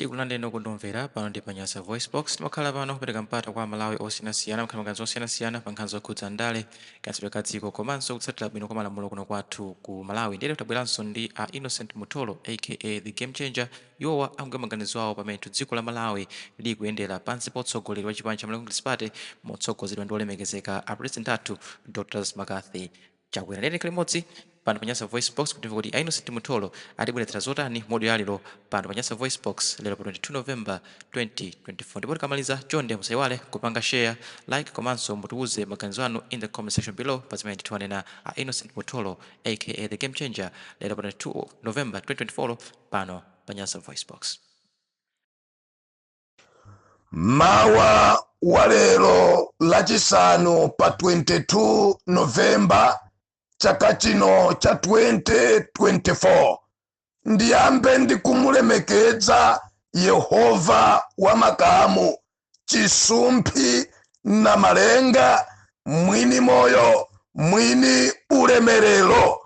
Tikulandireni okumvera pano ndi pa Nyasa Voice Box. Timakhala pano kupereka mpata kwa Amalawi osiyanasiyana kukhala maganizo osiyanasiyana pa nkhani zokhudza ndale, kayendetsedwe ka dziko komanso kutsatira bwino kwa malamulo kuno kwathu ku Malawi. Ndiye tabweranso ndi a Innocent Mutholo, aka The Game Changer. Iwowa akugawa maganizo awo pamene dziko la Malawi likuyendera pansi pa utsogoleri wa chipani cha Malawi Congress Party, motsogozedwa ndi olemekezeka a President athu, Dr McCarthy Chakwera. Ndiye tikhale limodzi pano pa Nyasa Voice Box kuti timve kuti a Innocent Mutholo atibweretsera zotani mu audio ya lero pano pa Nyasa Voice Box, lero pa 22 November 2024. Ndipo tikamaliza, chonde musayiwale kupanga share, like komanso mutiuze maganizo anu in the comment section below pa zimene ndithu anena a Innocent Mutholo, aka The Game Changer, lero pa 22 November 2024 pano pa Nyasa Voice Box. Mawa wa lero, Lachisanu pa 22 Novemba chaka chino cha 2024, ndiyambe ndi kumulemekedza Yehova wamakamu, Chisumphi na Malenga, mwini moyo, mwini ulemerero,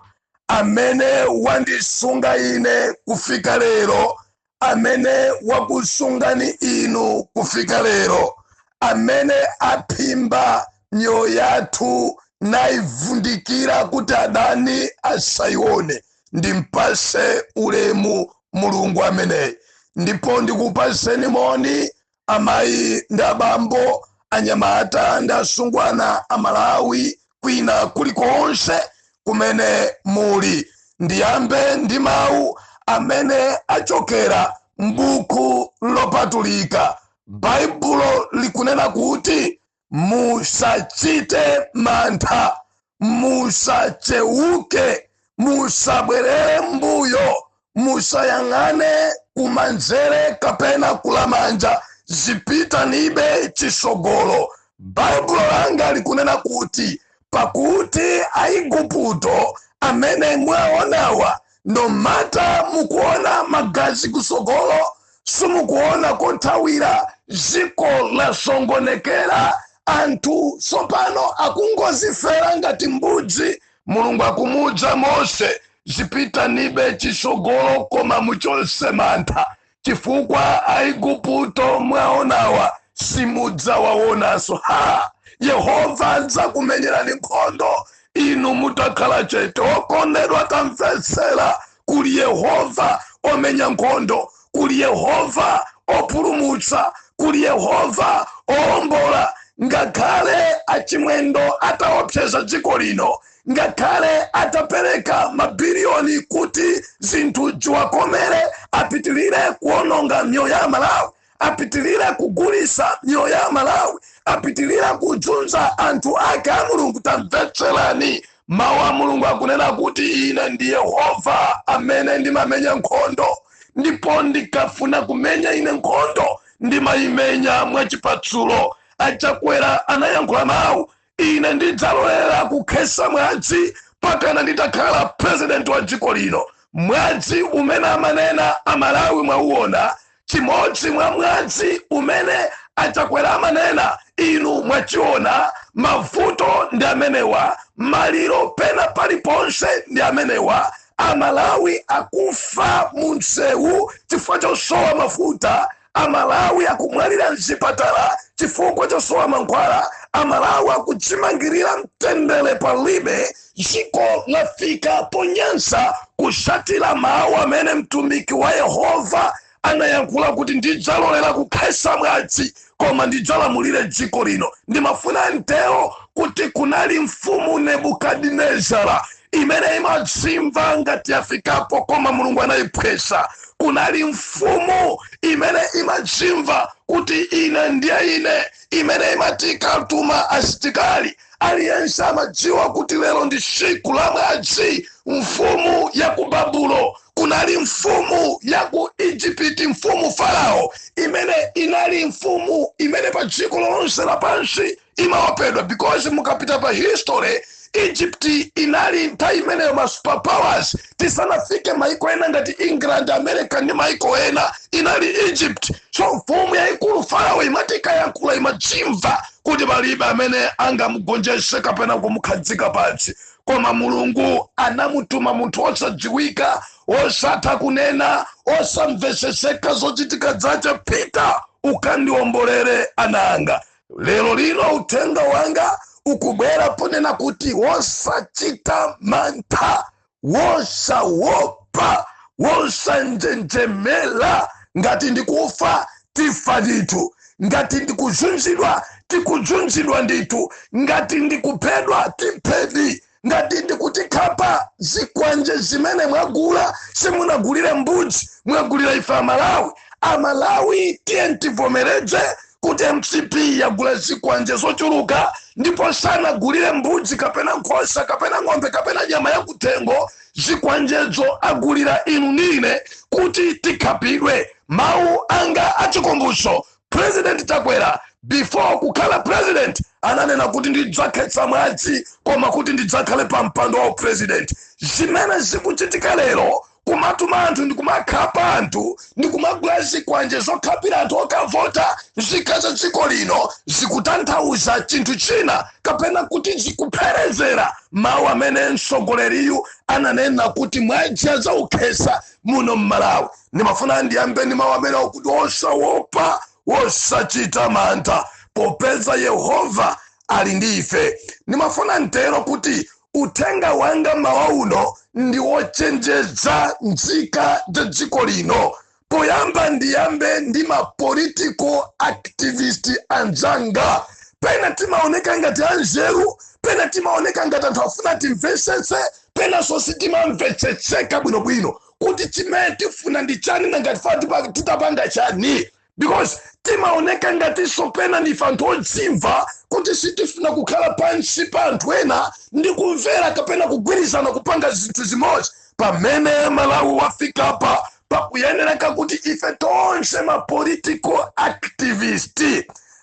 amene wandisunga ine kufika lero, amene wakusungani inu kufika lero, amene aphimba mioyo yathu nayivundikira kuti adani asayione. Ndimpase ulemu Mulungu ameneyi, ndipo ndikupaseni moni, amayi ndi abambo, anyamata ndi asungwana Amalawi kwina kulikonse kumene muli. Ndiyambe ndi mawu amene achokera m'buku lopatulika. Baibulo likunena kuti musachite mantha, musachewuke, musabwerere mbuyo, musayang'ane kumanzere kapena kulamanja, zipitanibe chisogolo. Baibulo langa likunena kuti pakuti Aigupto amene mwaonawa, no matter mukuona magazi kusogolo, simukuona kothawira, ziko lasongonekera, anthu tsopano akungozifera ngati mbudzi, Mulungu akumudza Mose, zipitanibe chisogolo, koma muchose mantha, chifukwa Aigupto mwaonawa simudzawaonanso. Ha, Yehova adzakumenyerani nkhondo inu mutakhala chete. Okondedwa, tamvetsera, kuli Yehova omenya nkhondo, kuli Yehova opulumutsa, kuli Yehova owombola. Ngakhale achimwendo ataopseza dziko lino, ngakhale atapereka mabiliyoni kuti zinthu ziwakomere, apitilire kuononga mioyo ya Malawi, apitilire kugulisa mioyo ya Malawi, apitilire kudzunza anthu ake a Mulungu, tamvetserani, mawu a Mulungu akunena kuti ine ndi Yehova amene ndimamenya nkhondo, ndipo ndikafuna kumenya ine nkhondo, ndimayimenya mwachipatsulo. Achakwera anayankhula mawu, ine ndidzalolera kukhesa mwazi pakana nditakhala president wa dziko lino. Mwazi umene amanena, Amalawi mwauona. Chimodzi mwa mwazi umene Achakwera amanena, inu mwachiona. Mavuto ndi amenewa, maliro pena paliponse ndi amenewa, Amalawi akufa mu msewu chifukwa chosowa mafuta, Amalawi akumwalira mzipatala chifukwa chosowa mankhwala, Amalawi akudzimangirira, mtendere palibe. Dziko lafika ponyansa kusatira mawu amene mtumiki wa Yehova anayankhula kuti ndidzalolera kukhesa mwazi koma ndidzalamulire dziko lino. Ndimafuna ntero kuti kunali mfumu Nebukadinezara imene imadzimva ngati yafikapo, koma Mulungu anayiphwesa. Kunali mfumu imene imadzimva kuti ine ndiye ine, imene imati ikatuma asitikali, aliyense amadziwa kuti lero ndi tsiku la mwazi, mfumu ya ku Babulo. Kunali mfumu ya ku Igupti, mfumu Farao, imene inali mfumu imene pa dziko lonse lapansi imaopedwa, because mukapita pa history, Egypt inali nthawi imeneyo ma superpowers tisanafike maiko ena ngati England, America ndi maiko ena, inali Egypt. So mfumu yayikulu Farao imati ikayankhula, imadzimva kuti palibe amene angamugonjese kapena kumukhazika pansi. Koma Mulungu anamutuma munthu wosadziwika. Osatha kunena, osamveseseka zochitika zace, pita ukandiombolere ana anga. Lero lino uthenga wanga ukubwera ponena kuti wosachita mantha, wosawopa, wosanjenjemela. Ngati ndikufa, tifa ndithu. Ngati ndikuzunzidwa, tikuzunzidwa ndithu. Ngati ndikuphedwa, tiphedi. Ngati ndikutikhapa, zikwanje zimene mwagula, simunagulire mbudzi, mwagulira ife Amalawi. Amalawi, tiye tivomereze kuti MCP yagula zikwanje zochuluka, ndipo sanagulire mbudzi kapena nkhosa kapena ng'ombe kapena nyama yakuthengo. Zikwanjezo agulira inu nine kuti tikhapidwe. Mawu anga achikumbutso: President Chakwera, before kukhala president, ananena kuti ndidzakhetsa mwazi, koma kuti ndidzakhale pa mpando wa president. Zimene zikuchitika lero, kumatuma anthu ndikumakhapa anthu, ndikumagula zikwanje zokhapira anthu okavota, nzika za dziko lino, zikutanthauza chinthu china, kapena kuti zikupherezera mawu amene mtsogoleriyu ananena kuti mwazi adzaukhesa muno mMalawi. Ndimafuna ndiyambe ndi mawu amene akuti osawopa, wosachita mantha, popeza Yehova ali ndi ife. Ndimafuna ntero kuti uthenga wanga mawa uno ndi wochenjeza nzika za dziko lino. Poyamba ndiyambe ndi ma political activist anzanga. Pena timaoneka ngati anzeru, pena timaoneka ngati anthu afuna timvetsetse, penanso sitimamvetsetseka bwinobwino kuti chimene tifuna ndi chani, nangati fa titapanga chani, because timaoneka ngatinso pena ndife anthu odzimva kuti sitifuna kukhala pansi pa anthu ena ndi kumvera kapena kugwirizana kupanga zinthu zimodzi. Pamene Malawi wafikapa, pakuyenereka kuti ife tonse ma political activist,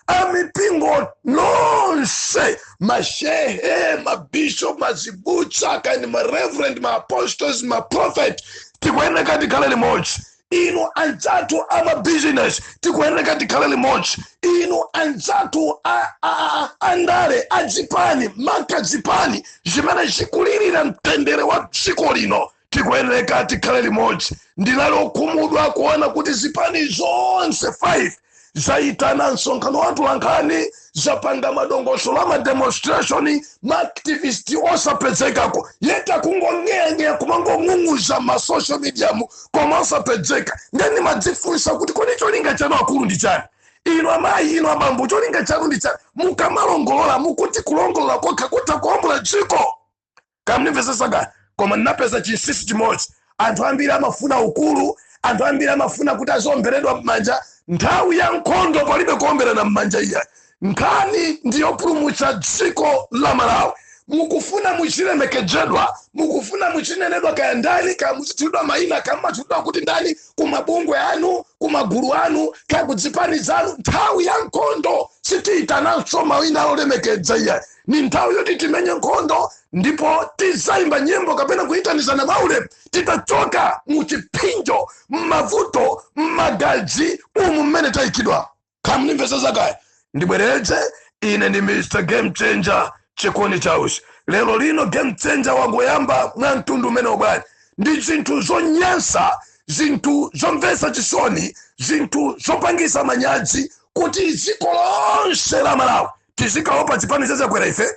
amipingo nonse, mashehe, mabishop, mazibusa, kani mareverend, maapostles, maprophet, tikuyeneka tikhale limodzi. Inu anzathu amabusiness, tikuyeneka tikhale limodzi. Inu anzathu andale, adzipani, makadzipani zimene zikulirira mtendere wa dziko lino, tikuyeneka tikhale limodzi. Ndinali okhumudwa kuona kuti zipani zonse 5 zayitana msonkhano wa atolankhani, zapanga madongosolo ama demonstration, maactivist osapezekako, yeta kungong'eang'ea, kumangong'ung'uza ma social media mu, koma osapezeka. Ndeni madzifunsa kuti kodi cholinga chanu akulu ndi chani? Inu amayi, inu abambo, cholinga chanu ndi chani? Mukamalongolola, mukuti kulongolola kokha kutha kuwombola dziko? Kamnimvesesaka? Koma ndinapeza chinsinsi chimodzi: anthu ambiri amafuna ukulu, anthu ambiri amafuna kuti aziomberedwa m'manja. Nthawi ya nkhondo palibe kuomberana m'manja iya. Nkhani ndiyopulumutsa dziko la Malawi. Mukufuna muchilemekedzedwa, mukufuna muchinenedwa kaya ndani, kaya muchitchulidwa mayina, kaya mumatchulidwa kuti ndani kumabungwe anu, kumagulu anu, kaya kudzipani zanu, nthawi ya nkhondo sitiyitananso mayina alolemekedza iya. Ni nthawi yoti timenye nkhondo, ndipo tizayimba nyimbo kapena kuyitanizana maulemu titachoka muchiphinjo, mmavuto, mmagazi umu mmene tayikidwa. Kamnimvesesa kaya? Ndibwereze, ine ndi Mr Game Changer Chikoni Chaus. Lero lino Game Changer wangoyamba mwa mtundu umene ubwani ndi zinthu zonyansa, zinthu zomvetsa chisoni, zinthu zopangisa manyazi, kuti dziko lonse la Malawi tizikaopa chipani chaChakwera, ife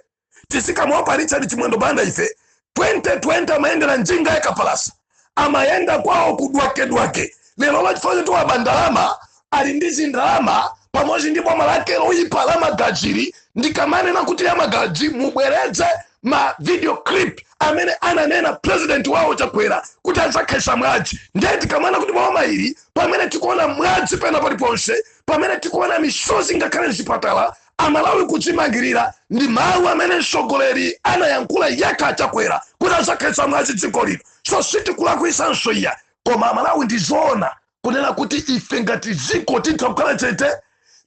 tizikamuopa Richard Chimwendo Banda. Ife 2020 amayendera njinga yakapalasa, amayenda kwawo kudwakedwake. Lero lachifukwa choti waba ndalama, ali ndi zindalama pamodzi ndi boma lake loyipa la magadziri. Ndikamanena kuti ya magadzi, mubwereze ma video clip amene ananena president wawo Chakwera kuti adzakhesa mwazi. Ndiye tikamana kuti boma ili, pamene tikuona mwazi pena paliponse, pamene tikuona misozi ngakhale mzipatala, Amalawi kudzimangirira, ndi mawu amene mtsogoleri anayankhula yekha Chakwera kuti adzakhetsa mwazi dziko lino. So sitikulakwitsanso iya. Koma Amalawi, ndizoona kunena kuti ife ngati dziko titha kukhala chete?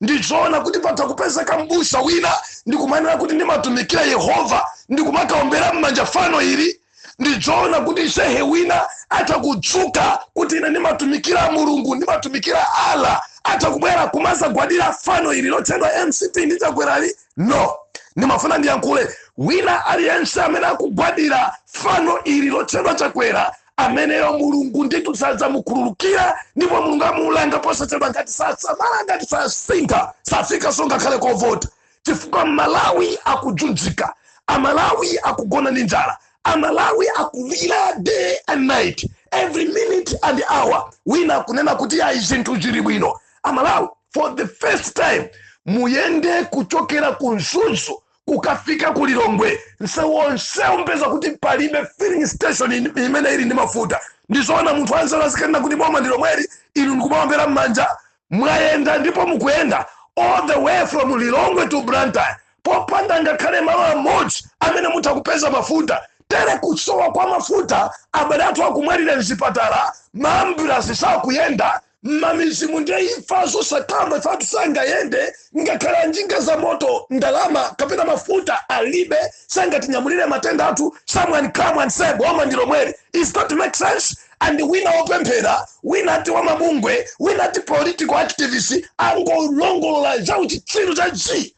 Ndizoona kuti patha kupezeka mbusa wina ndikumanena kuti ndimatumikira Yehova, ndikumakaombera m'manja fano ili? Ndizoona kuti shehe wina atha kudzuka kuti ine ndimatumikira Mulungu, ndimatumikira Allah, atha kubwera kumazagwadira fano ili lotchedwa MCP ndi Chakwerali? No. Ndimafuna ndiyankhule: wina aliyense amene akugwadira fano ili lotchedwa Chakwera Ameneyo Mulungu ndithu sadzamukhululukira, ndipo Mulungu amulanga posachedwa ngati sasamala, ngati sasintha, safikanso ngakhale kovota, chifukwa Malawi akujunjika, Amalawi akugona ndi njala, Amalawi akulira day and night, every minute and hour. Wina akunena kuti ayi, zinthu zili bwino. Amalawi, for the first time muyende kuchokera ku Mzuzu kukafika ku Lilongwe, msewu wonsewu mpeza kuti palibe filling station imene ili ndi mafuta. Ndizoona munthu anzeru azikanena kuti boma ndi lomweli, inu ndikumaombera m'manja? Mwayenda ndipo mukuyenda all the way from Lilongwe to Blantyre popanda ngakhale malo amodzi amene mutha kupeza mafuta. Tere kusowa kwa mafuta, abale athu akumwalira mzipatala, maambulansi sakuyenda mmamizimu, ndiye imfa zosakamba. Ife athu sangayende, ngakhale anjinga za moto ndalama kapena mafuta alibe, sangatinyamulire matenda athu. Someone come and say boma ndi lomweli. Is that make sense? And wina wopemphera, wina ati wamabungwe, wina ati political activist, angolongolola za uchitsiru cha g.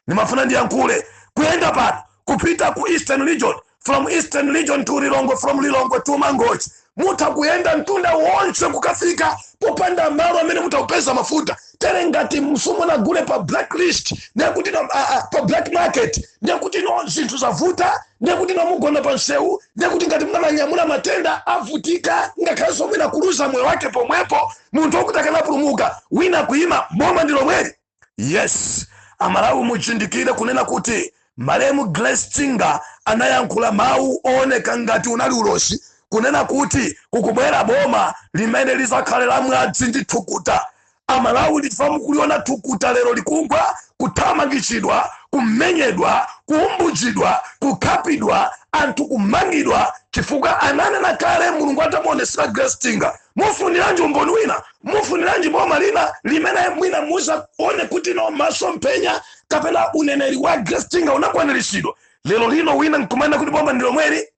Ndimafuna ndiyankhule kuyenda pano kupita ku Eastern Region, from Eastern Region to Lilongwe, from Lilongwe to Mangochi, mutha kuyenda mtunda wonse kukafika popanda malo amene mutha kupeza mafuta. Tere ngati simunagule pa blacklist, nekuti no, pa black market, nekuti no zinthu zavuta, nekuti no mugona pa msewu, nekuti ngati munamanyamula matenda avutika, ngakhalenso mwina kuluza moyo wake pomwepo, munthu wokuti akanapulumuka. Wina kuyima, boma ndi lomweli. Yes, Amalawi, muchindikire kunena kuti malemu Grace Chinga anayankhula mawu ooneka ngati unali ulosi, kunena kuti kukubwera boma limene lizakhale la mwadzi ndi thukuta. Amalawi, ndifa mukuliona thukuta lero likugwa, kuthamangitsidwa, kumenyedwa, kuumbuzidwa, kukhapidwa, anthu kumangidwa, chifukwa ananena kale Mulungu atamuonesera Grace Chinga. Mufuniranji umboni wina? Mufuniranji boma lina limene mwina muzaone kuti no masomphenya kapena uneneri wa Grace Chinga unakwaniritsidwa? Lero lino wina nkumanena kuti boma ndi lomweli.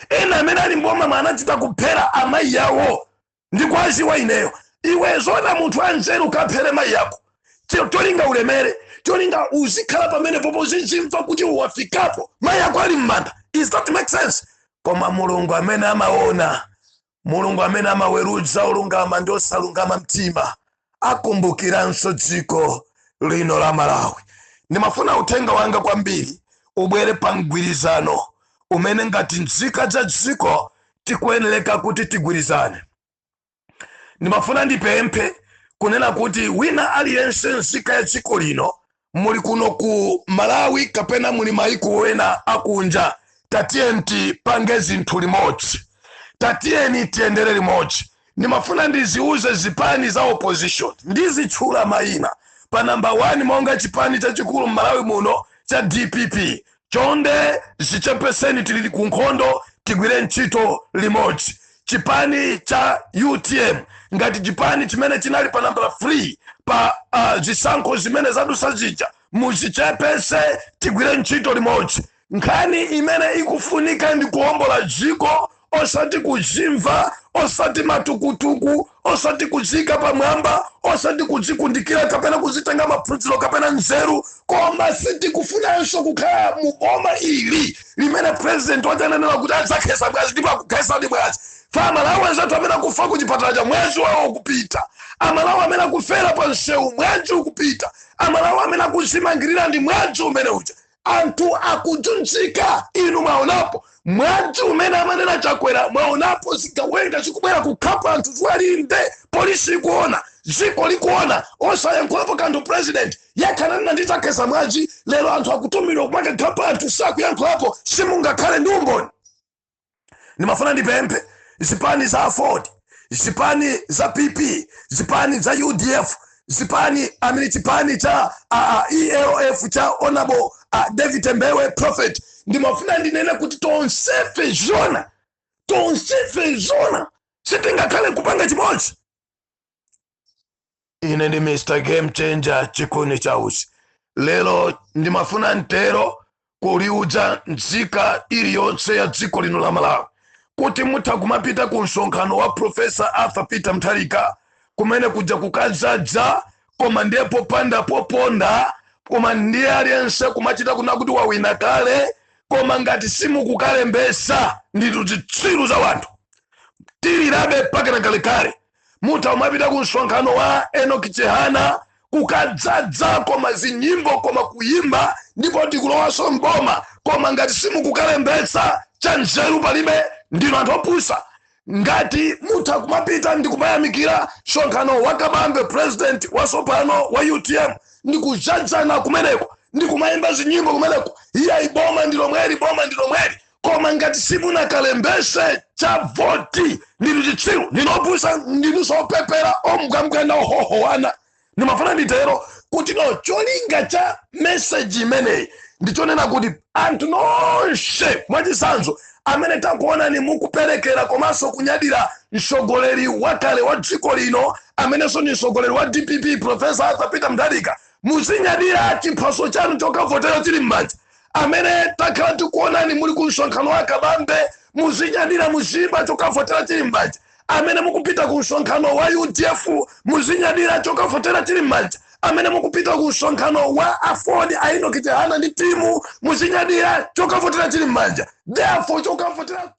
Ena amene ali mboma mwanachita kuphera amayi yawo, ndikwaziwa ineyo. Iwe zona munthu anzeru ukaphere mayi yako cholinga ulemere, cholinga uzikhala pamene popo, uzizimva kuti wafikapo, mayi yako ali m'manda? Is that make sense? Koma Mulungu amene amaona, Mulungu amene amaweruza olungama ndi osalungama mtima, akumbukiranso dziko lino la Malawi. Ndimafuna uthenga wanga kwambiri ubwere pa mgwirizano umene ngati nzika za dziko tikuyenereka kuti tigwirizane. Ndimafuna ndipemphe kunena kuti wina aliyense nzika ya dziko lino, muli kuno ku Malawi kapena muli maiko ena akunja, tatiyeni tipange zinthu limodzi, tatiyeni tiyendere limodzi. Ndimafuna ndiziuze zipani za opposition, ndizitchula mayina. Pa namba 1, monga chipani chachikulu m'Malawi muno cha DPP, chonde zichepeseni, tili ku nkhondo, tigwire ntchito limodzi. Chipani cha UTM, ngati chipani chimene chinali pa nambala 3 pa zisankho zimene zadusa zija, muzichepese, tigwire ntchito limodzi. Nkhani imene ikufunika ndi kuwombola dziko, osati kuzimva, osati matukutuku, osati kuzika pamwamba, osati kudzikundikira kapena kuzitenga maphunziro kapena nzeru. Koma sitikufunanso kukhala mu boma ili limene president wachanenera kuti adzakhesa mwazi, ndipo akukhesadi mwazi. Fa Amalawi anzathu amene akufa ku chipatala cha mwezi wawo ukupita, Amalawi amene akufera pa msewu mwezi ukupita, Amalawi amene akuzimangirira ndi mwazi umene uja. Anthu akujunjika. Inu mwaonapo mwazi umene amanena Chakwera? Mwaonapo zigawenga zikubwera kukhapa anthu zwalinde, polisi ikuona, dziko likuona, osayankhulapo kanthu? President yakhananena ndidzakhesa mwazi, lero anthu akutumidwa kumakakhapa anthu, sakuyankhulapo. Simungakhale ndi umboni. Ndimafuna ndipemphe zipani za AFORD, zipani za PP, zipani za UDF, zipani amene chipani cha ELF cha Honorable David Mbewe Prophet. Ndimafuna ndinene kuti tonsefe zona, tonsefe zona sitingakhale kupanga chimodzi. Ine ndi Mr Game Changer Chikuni Chausi. Lero ndimafuna mtero kuliudza nzika iliyonse ya dziko lino la Malawi kuti mutha kumapita ku msonkhano wa Professor Arthur Peter Mutharika kumene kuja kukadzadza, koma ndiye popanda poponda, koma ndiye aliyense kumachita kuna kuti wawina kale. Koma ngati simukukalembesa, nditu zitsiru za wanthu. Tilirabe mpaka kalekale. Mutha umapita ku msonkhano wa Enoch Chihana, kukadzadza, koma zinyimbo, koma kuyimba, ndipo tikulowanso mboma, koma ngati simukukalembetsa, cha nzeru palibe, ndinu anthu opusa. Ngati mutha kumapita ndi kumayamikira msonkhano wa Kabambe, president watsopano wa UTM, ndi kudzadzana kumeneko ndi kumayimba zinyimbo kumeneko, iye boma ndi lomweli, boma ndi lomweli, koma ngati simunakalembese cha voti, ndinu chitsiru, ndinu opusa, ndinu sopepera, omgwamgwana, ohohowana. Ndimafuna nditero kuti no, cholinga cha message imeneyi ndichonena kuti anthu nonse, mwachitsanzo, amene takuonani mukuperekera komanso kunyadira mtsogoleri wakale wa dziko lino, amenenso ni mtsogoleri wa DPP, Professor Arthur Peter Mutharika, muzinyadira chiphaso chanu chokavotera chili m'manja. Amene takhala tikuonani muli ku msonkhano wa Kabambe, muzinyadira, muzimba chokavotera chili m'manja. Amene mukupita ku msonkhano wa UDF, muzinyadira chokavotera chili m'manja. Amene mukupita ku msonkhano wa AFORD, a Enoch Chihana ndi timu, muzinyadira chokavotera chili m'manja. Therefore chokavotera